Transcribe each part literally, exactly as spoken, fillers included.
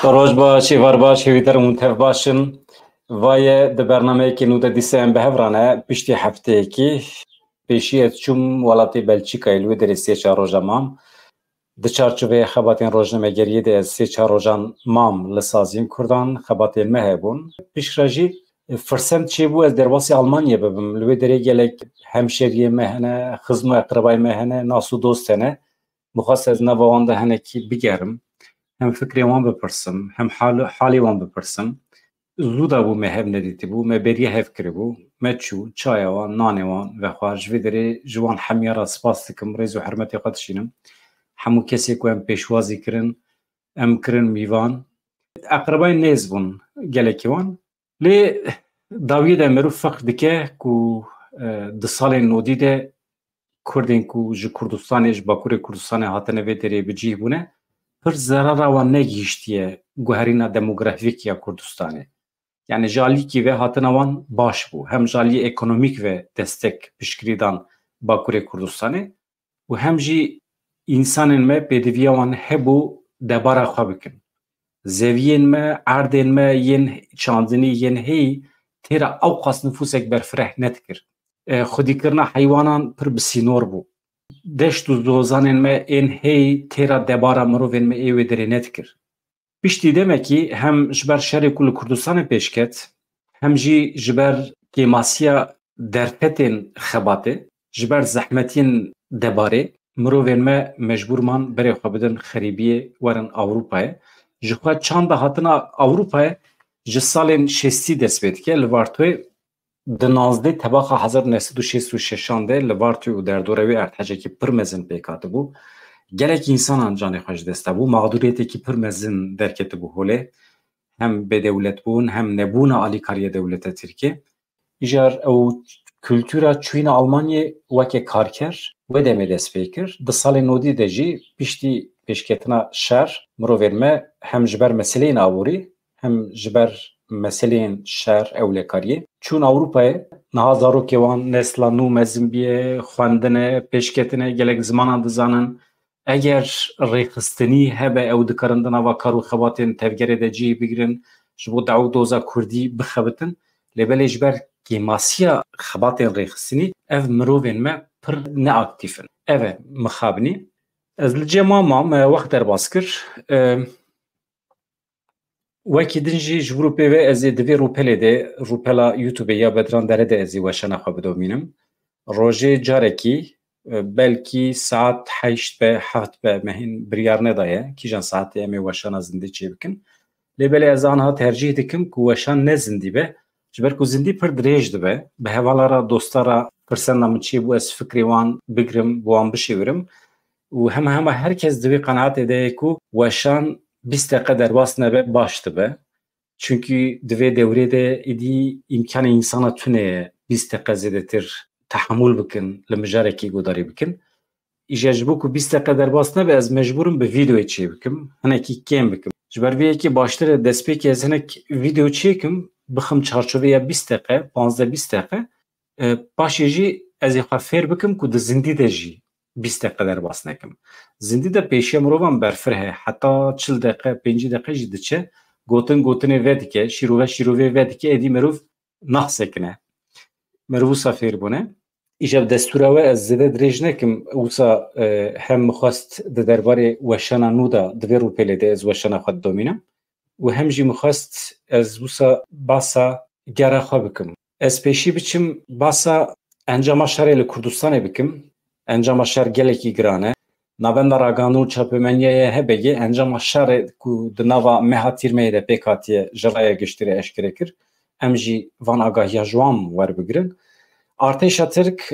Roj baş, êvar baş, hêvîdar im hûn tev baş in. Vaye di bernameyekê nû de dîsa em bi hev re ne, piştî hefteyekî pêşî ez çûm welatê Belçîkayê, li wê derê sê çar roja mam. Di çarçoveyê xebatên rojnamegeriyê de ez sê çar rojan mam li saziyên Kurdan, xebatên me hebûn. Piştre jî firsend çêbû ez derbasî Almanyê bibim. Li wê derê gelek hemşeriyê me hene, xizm û eqrebayê me hene, nas û dost hene. Mixwest ez nava wan de hinekî bigerim. Hem fikrê wan bipirsim, hem hal, halê wan bipirsim. Zû da bû me hev nedîtibû, me beriya hev kiribû. Me çû, çaya wan, nanê wan vexwar. Ji vê derê ji wan hemiya re spas dikim, rêz û hurmetê xwe dişînim. Hemû kesê ku em pêşwazî kirin, em kirin mîvan. Eqrebayên nêz bûn gelekî wan. Lê dawiyê de mirov feqr dike ku, e, di salên nodî de Kurdên ku ji Kurdistanê, ji Bakurê Kurdistanê hatine vê derê bi cih bûne, pir zerara wan negihîştiye guherîna demografîk ya Kurdistanê. Yani ji alîkî ve hatina wan baş bû. Hem ji alî ekonomîk ve destek piştgirî dan Bakurê Kurdistanê û hem jî însanên me pêdiviya wan hebû debara xwe bikin. Zeviyên me, erdên me yên çandinî, yên heyî têra ew qas nifûsek berfireh nedikir. E, xwedîkirina heywanan pir bi sînor bû. Deşt û zozanên me ên heyî têra debara mirovên me ê wê derê nedikir. Piştî demekî hem ji ber şerê ku li Kurdistanê pêş ket, hem jî ji ber kêmasiya derfetên xebatê, ji ber zehmetiyên debarê, mirovên me mecbûr man berê xwe bidin xerîbiyê, werin Ewropayê. Ji xwe çanda hatina Ewropayê ji salên şêstî dest pê dike. Li Vartoyê di nazdeh tebaxa hezar neh sed û şêst û şeşan de li Vartoyê û derdora wê erdhejekî pir mezin pêk hatibû. Gelek însanan canê xwe ji dest dabû. Mexdûriyetekî pir mezin derketibû holê. Hem bêdewletbûn, hem nebûna alîkariya dewleta Tirkiyê. Îcar ew kultura çûyîna Almanyê weke karker wê demê dest pê kir. Di salên nodî de jî piştî pêşketina şer mirovên me hem ji ber meseleyên aborî hem ji ber meseleyên şer, ewlekariyê çûn Ewropayê. Niha zarokê wan nesla nû mezin bûye, xwendine, pêşketine, gelek zimanan dizanin. Eger rêxistinî hebe, ew dikarin di nava kar û xebatên tevgerê de cihê bigirin, ji bo daw û doza kurdî bixebitin. Lê belê ji ber kêmasiya xebatên rêxistinî ev mirovên me pir neaktîf in. Ev e mixabinî. Ez li cem wan mam, me wext derbas kir. E, Wekî din jî ji vir û pê ve ez ê di vê rûpelê de, rûpela YouTube-ê ya Bedran Dere de ez ê weşana xwe bidomînim. Rojê carekî, e, belkî saet heşt be, heft be, me hîn biryar nedaye, kîjan saetê em ê weşana zindî çêbikin. Lê belê ez aniha tercîh dikim ku weşan ne zindî be, ji ber ku zindî pir dirêj dibe. Bi hevala re, dosta re firsenda min çêbû ez fikrê wan bigrim, bi wan bişêwirim. Û hema hema her kes di vê qenaetê de ye ku weşan bîst deqe derbas nebe, baş dibe. Çunkî di vê dewrê de êdî îmkanê însana tune ye bîst deqe zêdetir tehemûl bikin, li mijarekî guhdarî bikin. Îja ji bo ku bîst deqe derbas nebe, ez mecbûr im bi vîdeoyê çê bikim, hinekî kêm bikim. Ji ber vê yekê baştir e destpêkê ez hinek vîdeo çêkim, bixim çarçoveya bîst deqe, panzdeh bîst deqe. E, paşê jî ez ê xwe fêr bikim ku di zindî de jî bîst deqe derbas nekim. Zindî de pêşiya mirovan berfireh e. Heta çil deqe, pêncî deqe jî diçe. Gotin gotinê vedike, şîrove şîrovê vedike, êdî mirov naxsekine. Mirov wisa fêr bûne. Îja bi destûra we ez zêde dirêj nekim. Wisa, e, hem min xwest di derbarê weşana nû de di vê rûpelê de ez weşana xwe didomînim. Û hem jî min xwest ez wisa basa gera xwe bikim. Ez pêşî biçim basa encama şerê li Kurdistanê bikim. Encama şer gelekî giran e. Navenda ragihandin û çapemeniyê ya H B G encama şerê ku di nava meha tîrmehê de pêk hatiye ji raya giştî re eşkere kir. Em jî van agahiya ji wan werbigirin. Artêşa Tirk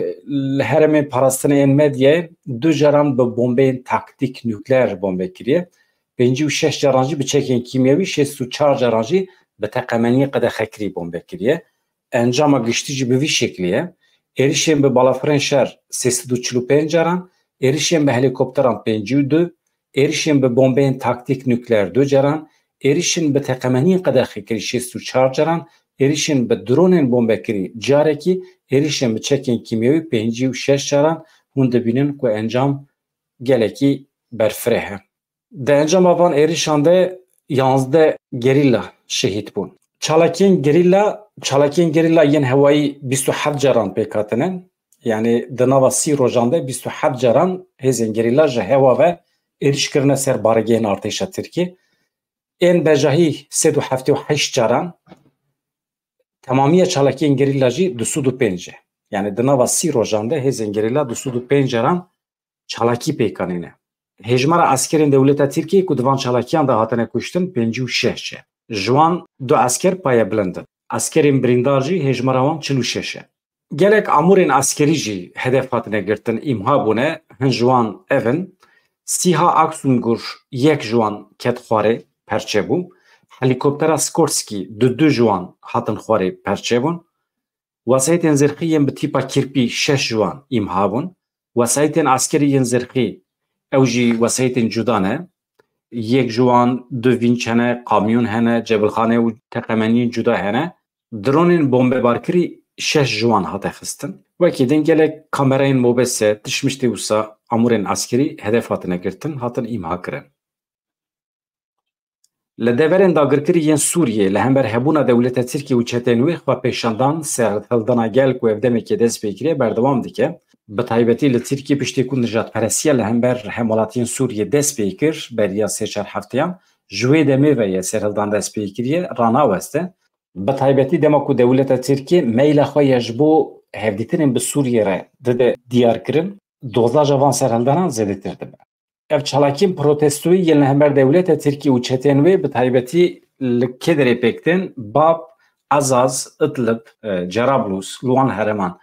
li herêmên parastinê yên Medyayê du caran bi bombeyên taktîk nukleer bombe kiriye. Pêncî û şeş caran jî bi çekên kîmyewî, şêst û çar caran jî bi teqemeniyê qedexekirî bombe kiriye. Encama giştî jî bi vî şeklî ye. Êrişên bi balafirên şer sê sed û çil û pênc caran, êrişên bi helîkopteran pêncî û du, êrişên bi bombeyên taktîk nukleer du caran, êrişên bi teqemeniyên qedexekirî şêst û çar caran, êrişên bi dronên bombekirî carekî, êrişên bi çekên kîmyewî pêncî û şeş caran. Hûn dibînin ku encam gelekî berfireh e. Di encama van êrişan de yanzdeh gerîla şehîd bûn. Çalakiyên gerîla, çalakiyên gerîla yên hewayî bîst û heft caran pêk hatine. Yanî di nava sî rojan de bîst û heft caran hêzên gerîla ji hewa ve êrîş kirine ser baregehên artêşa Tirkiyê. Ên bejahî sed û heftê û heşt caran, temamiya çalakiyên gerîla jî du sed û pênc e. Yanî di nava sî rojan de hêzên gerîla du sed û pênc caran çalakî pêk anîne. Hêjmara eskerên dewleta Tirkiyê ku di van çalakiyan de hatine kuştin pêncî û şeş e. Ji wan du esker paye bilind in. Eskerên birîndar jî hêjmara wan çil û şeş e. Gelek amûrên eskerî jî hedef hatine girtin, îmha bûne. Hin ji wan ev in: Sîha Aksungur yek ji wan ket xwarê, perçe bû. Helîkoptera Skorsky du du ji wan hatin xwarê, perçe bûn. Wesayîtên zirxî yên bi tîpa kirpî şeş ji wan îmha bûn. Wesayîtên eskerî yên zirxî, ew jî wesayîtên cuda ne. Yek ji wan du vînç hene, kamyon hene, cebilxane û teqemeniyên cuda hene. Dronên bombebarkirî şeş ji wan hate xistin. Wekî din gelek kamerayên mobese, tişmiştê wisa amûrên eskerî hedef hatine girtin, hatin îmha kirin. Li deverên dagirkirî yên Sûriyê li hember hebûna dewleta Tirkiyê û çeteyên wê xwepêşandan, serhildana gel ku ev demekê dest pê kiriye, berdewam dike. Bi taybetî li Tirkiyê piştî ku nijadperestiya li hember hemwelatiyên Sûriyê dest pê kir, beriya sê çar hefteyan, ji wê demê ve ye serhildan dest pê kiriye, ranaweste. Bi taybetî dema ku dewleta Tirkiyê meyla xwe ya ji bo hevdîtinên bi Sûriyê re dide diyar kirin, dozaja van serhildanan zêdetir dibe. Ev çalakiyên protestoyî yên li hember dewleta Tirkiyê û çeteyên wê bi taybetî li kê derê pêk tên? Bab, Azaz, Idlib, e, Cerablus, li wan hereman,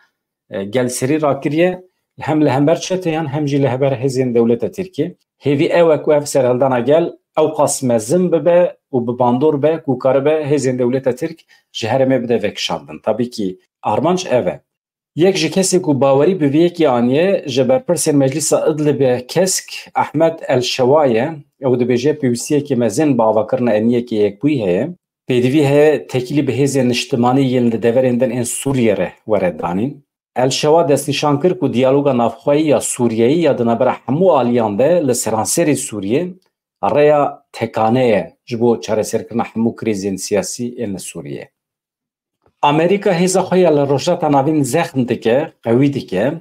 e, gel serî rakiriye, hem li hember çeteyan hem jî li hember hêzên dewleta Tirkiyê. Hêvî ew e ku ev serhildana gel ewqas mezin bibe û bi bandor be ku karibe hêzên dewleta Tirk ji herêmê bide vekişandin. Tabî kî armanc ev e. Yek ji kesên ku bawerî bi vê yekê aniye, ji berpirsên Meclîsa Idlibê Kesk, Ehmed El Şewa ye. Ew dibêje pêwîstiyekî mezin bi avakirina eniyekê yekbûyî heye. Pêdivî heye tekîlî bi hêzên niştimanî yên li deverên din ên Sûriyê re were danîn. El Şewa destnîşan kir ku diyaloga navxweyî ya Sûriyeyî ya di navbera hemû aliyan de li seranserê Sûriyê rêya tekane ye ji bo çareserkirina hemû krîzên siyasî ên li Sûriyê. Amerîka hêza xwe ya li Rojhilata Navîn zexm dike, qewî dike.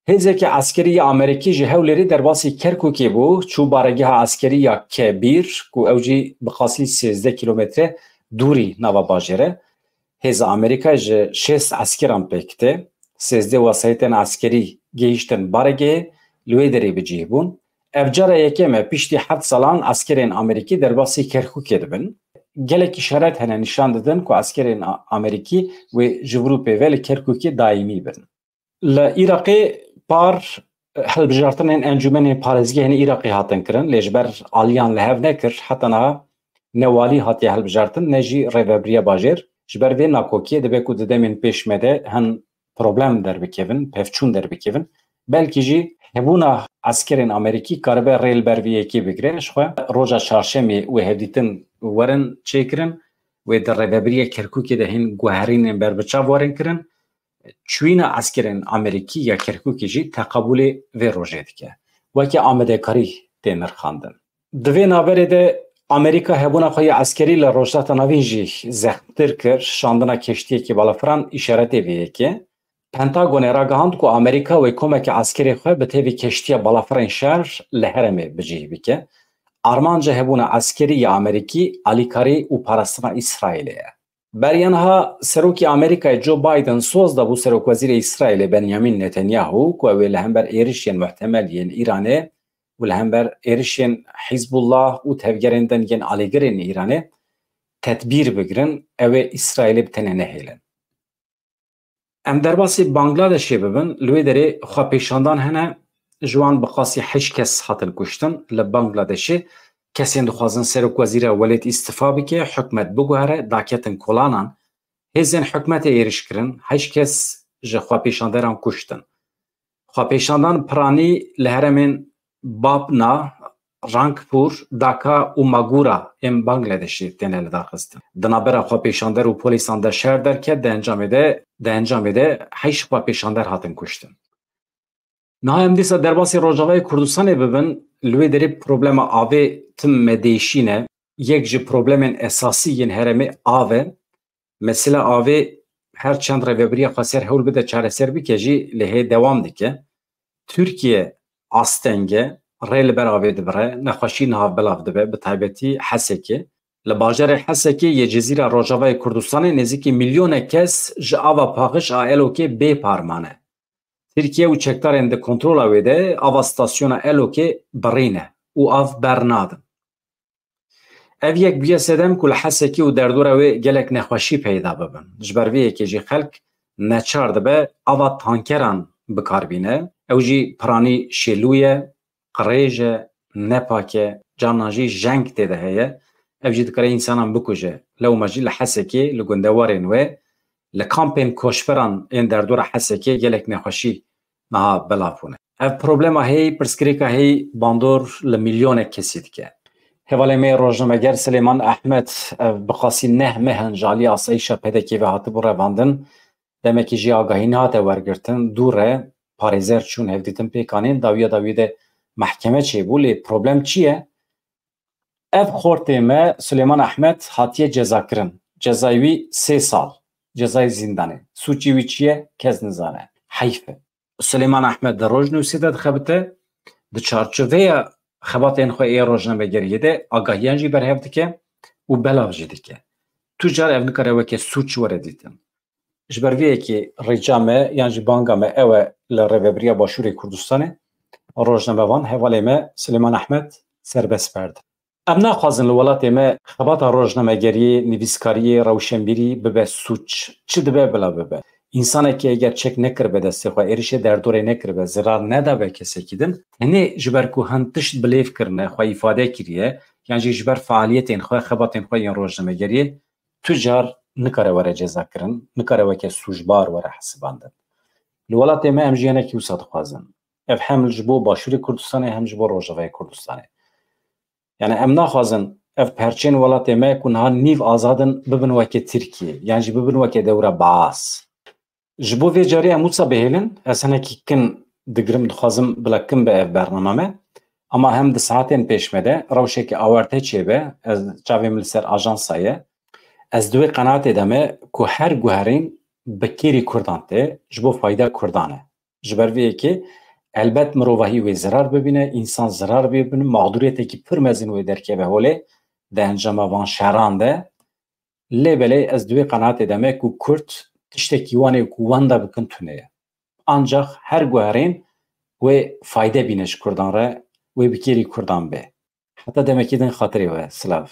Hêzeke eskerî ya Amerîkî ji Hewlêrê derbasî Kerkûkê bû, çû baregeha eskerî ya Kebîr, ku ew jî bi qasî sêzdeh kîlometre dûrî nava bajêr e. Hêza Amerîka ji şêst eskeran pêk tê. Sêzdeh wesayîtên eskerî gihîştin baregehê, li wê derê bi cih bûn. Ev cara yekem e piştî heft salan eskerên Amerîkî derbasî Kerkûkê dibin. Gelek îşaret hene nîşan didin ku eskerên A-, Amerîkî wê ji vir û pê ve li Kerkûkê daîmî bin. Li Iraqê par hilbijartinên Encûmenên Parêzgehên Iraqê hatin kirin, lê ji ber aliyan li hev nekir, heta niha ne walî hatiye hilbijartin, ne jî rêvebiriya bajêr. Ji ber vê nakokiyê dibe ku di demên pêş me de hin problem derbikevin, pevçûn derbikevin. Belkî jî hebûna eskerên Amerîkî karibe rê li ber vê yekê bigire. Ji xwe roja çarşemê wê hevdîtin werin çêkirin, wê di rêvebiriya Kerkûkê de hîn guherînên berbiçav werin kirin. Çûyîna eskerên Amerîkî ya Kerkûkê jî teqabûlê vê rojê dike. Weke amadekarî tê nirxandin. Di vê navberê de Amerîka hebûna xwe ya eskerî li Rojhilata Navîn jî zexmtir kir, şandina keştiyekî balafiran îşaretê vê yekê. Pentagonê ragihand ku Amerîka wê komeke eskerê xwe bi tevî keştiya balafirên şer li herêmê bi cih bike. Armanca hebûna eskerî ya Amerîkî alîkarî û parastina Îsraîlê ye. Beriya niha serokê Amerîkayê Joe Biden soz dabû serokwezîrê Îsraîlê Benjamin Netanyahu ku ew ê li hember êrişên muhtemel yên Îranê û li hember êrişên Hizbullah û tevgerên din yên alîgirên Îranê tedbîr bigirin, ew ê Îsraîlê bi tenê nehêlin. Em derbasî Bangladeshê bibin, li wê derê xwepêşandan hene, ji wan bi qasî heşt kes hatin kuştin. Li Bangladeshê kesên dixwazin serokwezîra welêt îstifa bike, hikûmet biguhere, daketin kolanan. Hêzên hikûmetê êrîş kirin, heşt kes ji xwepêşanderan kuştin. Xwepêşandan piranî li herêmên Babna, Rangpur, Dhaka û Magura ên Bangladeshê têne lidarxistin. Di navbera xwepêşander û polîsan de şer derket, di encamê de, di encamê de heşt xwepêşander hatin kuştin. Niha em dîsa derbasî Rojavayê Kurdistanê bibin, li wê derê problema avê tim me diêşîne. yek ji problemên esasî yên herêmê av e. Mesela avê her çend rêvebiriya xweser hewl bide çareser bike jî lê hê dewam dike. Tirkiye asteng e, rê li ber avê dibire, nexweşî niha belav dibe, bi taybetî Hesekê. Li bajarê Hesekê yê Cezîra Rojavayê Kurdistanê nêzîkî milyonek kes ji ava paqij a Elokê bê par mane. Tirkiye û çekdarên di kontrola wê de ava stasyona Elokê birîne û av bernadin. Ev yek bûye sedem ku li Hesekê û derdora wê gelek nexweşî peyda bibin. Ji ber vê yekê jî xelk neçar dibe ava tankeran bi kar bîne. Ew jî piranî şêlû ye, qirêj e, nepak e, carnan jî jeng tê de heye. Ev jî dikare însanan bikuje. Lewma jî li Hesekê, li gundewarên wê, li kampên koçberan ên derdora Hesekê gelek nexweşî niha belav bûne. Ev problema heyî, pirsgirêka heyî bandor li milyonek kesî dike. Hevalê me rojnameger Silêman Ehmed, ev bi qasî neh meh in ji alî asayîşa P D K'ê ve hatibû revandin. Demekî jî agahî nehate wergirtin, dûr e, parêzer çûn hevdîtin pêk anîn, dawiya dawiyê de mehkeme çêbû. Lê problem çi ye? Ev xortê me Silêman Ehmed hatiye cezakirin. Cezayê wî sê sal. Cezayê zîndanê. Sûcî wî çi ye? Kes nizane. Heyf e. Silêman Ehmed di rojnûsê de dixebite, di çarçoveya xebatên xwe ê rojnamegeriyê de agahiyan jî berhev dike û belav jî dike. Tu car ev nikare weke sûc were dîtin. Ji ber vê yekê rêca me yan jî banga me ew e li Rêvebiriya Başûrê Kurdistanê rojnamevan hevalê me Silêman Ehmed serbest berdin. Em naxwazin li welatê me xebata rojnamegeriyê, nivîskariyê, rewşenbîrî bibe sûc. Çi dibe bila bibe. Însanekî eger çek nekiribe destê xwe, êrişê derdorê nekiribe, zirar nedabe kesekî din, tenê ji ber ku hin tişt bilêv kirine, xwe îfade kiriye, yan jî ji ber fealiyetên xwe, xebatên xwe yên rojnamegeriyê, tu car nikare were cezakirin, nikare weke sûcbar were hesibandin. Li welatê me em jî hinekî wisa dixwazin. Ev hem ji bo Başûrê Kurdistanê hem ji bo Rojavayê Kurdistanê. Yani em naxwazin ev perçên welatê me ku niha nîv azad in bibin weke Tirkiye, yan jî bibin weke dewra Baas. Ji bo vê carê em wisa bihêlin, ez hinekî kin digirim, dixwazim bila kin be ev bernama me. Ama hem di saetên pêş me de rewşeke awarte çêbe, ez çavê min li ser ajansa ye. Ez di wê qenaatê de me ku her guherîn bi kêrî Kurdan tê, ji bo fayda Kurdan e. Ji ber vê yekê elbet mirovahî wê zirar bibîne, însan zirar bibîne, mexdûriyetekî pir mezin wê derkeve holê di encama van şeran de. Lê belê ez di wê qenaatê de me ku Kurd tiştekî wan ê ku wenda bikin tune ye. Ancax her guherîn wê fayde bîne ji Kurdan re, wê bi kêrî Kurdan bê. Heta demekî din xatirê we, silav.